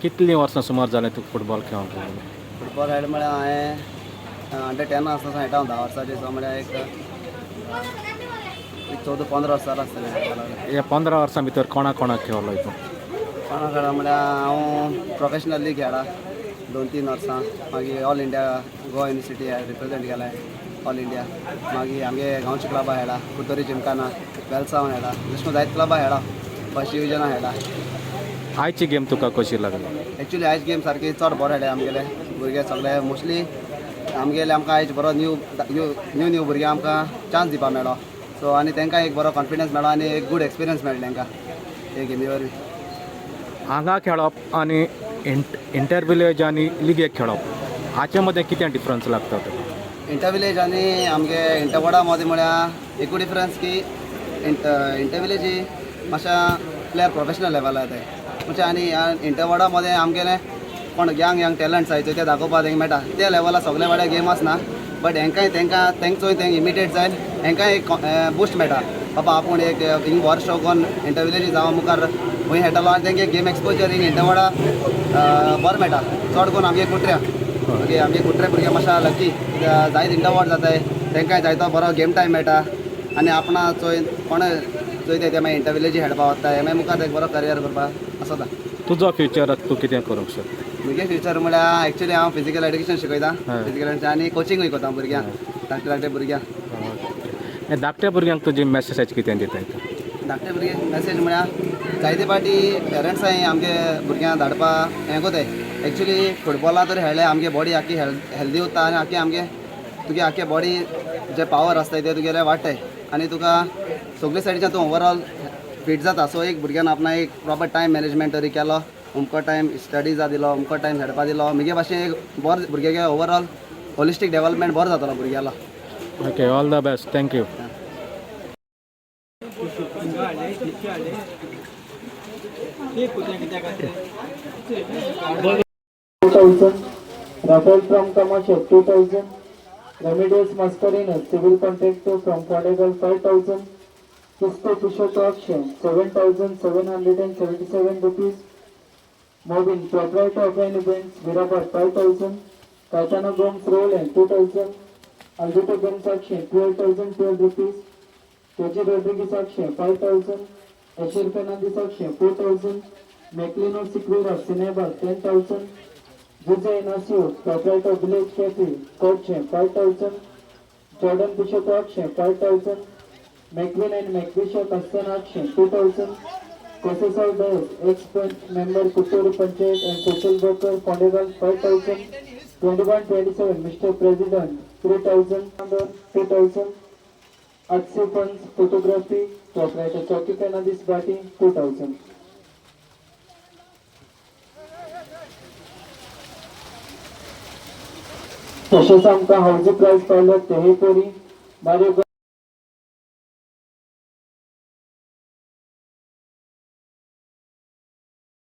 कितलीं वर्सां सुमार जालें तुका फुटबॉल खेळोंक लागून? फुटबॉल खेळ म्हळ्यार हांवें अंडर 10 आसतना खेळटा हांव 10 वर्साचेर, सो म्हळ्यार एक 14-15 वर्सां आसतलें. ह्या 15 वर्सां भितर कोणा कोणाक खेळलो तूं? कोणा खेळा म्हळ्यार हांव प्रोफेशनली खेळा 2-3 वर्सां, मागीर all India Goa university represent केलां ऑल इंडिया, मागीर आमगे गांवच्या क्लबा खेळा, कुर्तोरी जिमखाना, वेलसांव खेळा, तशें करून जायते क्लबा खेळा, फर्स्ट डिविजना खेळा. आयची गेम तुका कशी लागली? एक्चुली आयज गेम सारकी चड बरो खेळ्ळे आमगेले भुरगे सगळे, मोस्टली आमगेले आमकां आयज बरो न्यू न्यू न्यू न्यू भुरग्यांक आमकां चान्स दिवपा मेळ्ळो, सो आनी तांकां एक बरो कॉन्फिडन्स मेळ्ळो आनी एक गूड एक्सपिरियन्स मेळ्ळो तांकां हे गेमी वरवीं. हांगा खेळप आनी इंटर विलेज आनी लिगेक खेळप हाचे मदें कितें डिफरन्स लागता तुका? इंटर विलेज आनी आमगे इंटरवॉर्डा मदीं म्हळ्यार एकू डिफरन्स की इंटर विलेज ही मातशा प्लेयर प्रोफेशनल लेवलार येताय म्हणजे, आनी ह्या इंटरवॉर्डा मदें आमगेले कोण यंग यंग टॅलंट्स आहाय ते दाखोवपाक तेंकां मेळटा. त्या लेवलार सगळे वाड्या गेम आसना, बट हेंकांय तेंकां तेंक चोय तेंक इमिटेट जायन हेंकांय एक बुस्ट मेळटा, बाबा आपूण एक हिंग बरो शो करून इंटर विलेजी जावं मुखार खंय खेळटलो, आनी तेंगे गेम एक्सपोजर हिंग इंटरवॉर्डा बरो मेळटा. चड करून आमगे कुट्र्या, मागीर आमगे कुट्रे भुरगे मातशा लकी कित्याक जायत इंटरवॉर्ड जाताय, तेंकांय जायतो बरो गेम टायम मेळटा आनी आपणा चोय कोण चोयताय ते मागीर इंटर विलेजी खेळपा वताय, मागीर मुखार एक बरो करियर करपाक आसता. तुजो फ्युचराक तूं कितें करूंक शकता? म्हगे फ्युचर म्हळ्यार एक्चुली हांव फिजिकल एड्युकेशन शिकयता, हय. फिजिकल एड्युकेशन आनी कोचिंगूय करता भुरग्यांक, धाकटे धाकटे भुरग्यांक. हे धाकट्या भुरग्यांक तुजी मॅसेज कितें दिताय तूं? धाकटे भुरगे मॅसेज म्हळ्यार जायते फावटी पेरंट्सांय आमगे भुरग्यांक धाडपा हें कोताय. एक्चुली फुटबॉला तर खेळ्ळे आमगे बॉडी आख्खी हेल्दी उरता आनी आख्खे आमगे तुगे आख्खे बॉडी जे पावर आसताय ते तुगेले वाडटाय आनी तुका सगळे सायडीच्यान तूं ओवरऑल फीट जाता. सो एक भुरग्यान आपणा एक प्रॉपर टायम मॅनेजमेंट तरी केलो, अमको टायम स्टडिजा दिलो, अमको टायम खेळपा दिलो, मुगे भाशेन एक बरो भुरग्यागे ओवरऑल होलिस्टीक डेवलपमेंट बरो जातलो भुरग्यालो. Okay, all the best, thank you. 2,000, Rafael from Tamasha 2,000, Remedios Mascarenhas civil contractor from Kodegal 5,000, Kisko Kishore auction 7,777 rupees, Movin proprietor of an events Virapat 5,000, Caetano Gomes Roland 2,000, Alberto Gomes auction 12,012 rupees, KG Rodriguez auction 5,000, Ashir Fernandez auction 4,000, Meclino Siqueira Cineba 10,000, Vijay Inacio, proprietor of Village Cafe, Kochi, 5,000, Jordan Bishop Auction, 5,000, McQueen and McBishop Aston Auction, 2,000, Kosesau Dias, ex-member Kuttur Panchayat and social worker, Pondegal, 5,000, 2127, Mr. President, 3,000, 2,000, Atsi Funds Photography, proprietor Choki Fernandez Bati, 2,000. तशेंच आमकां हावजी prize पावलो तेही परी मारियो.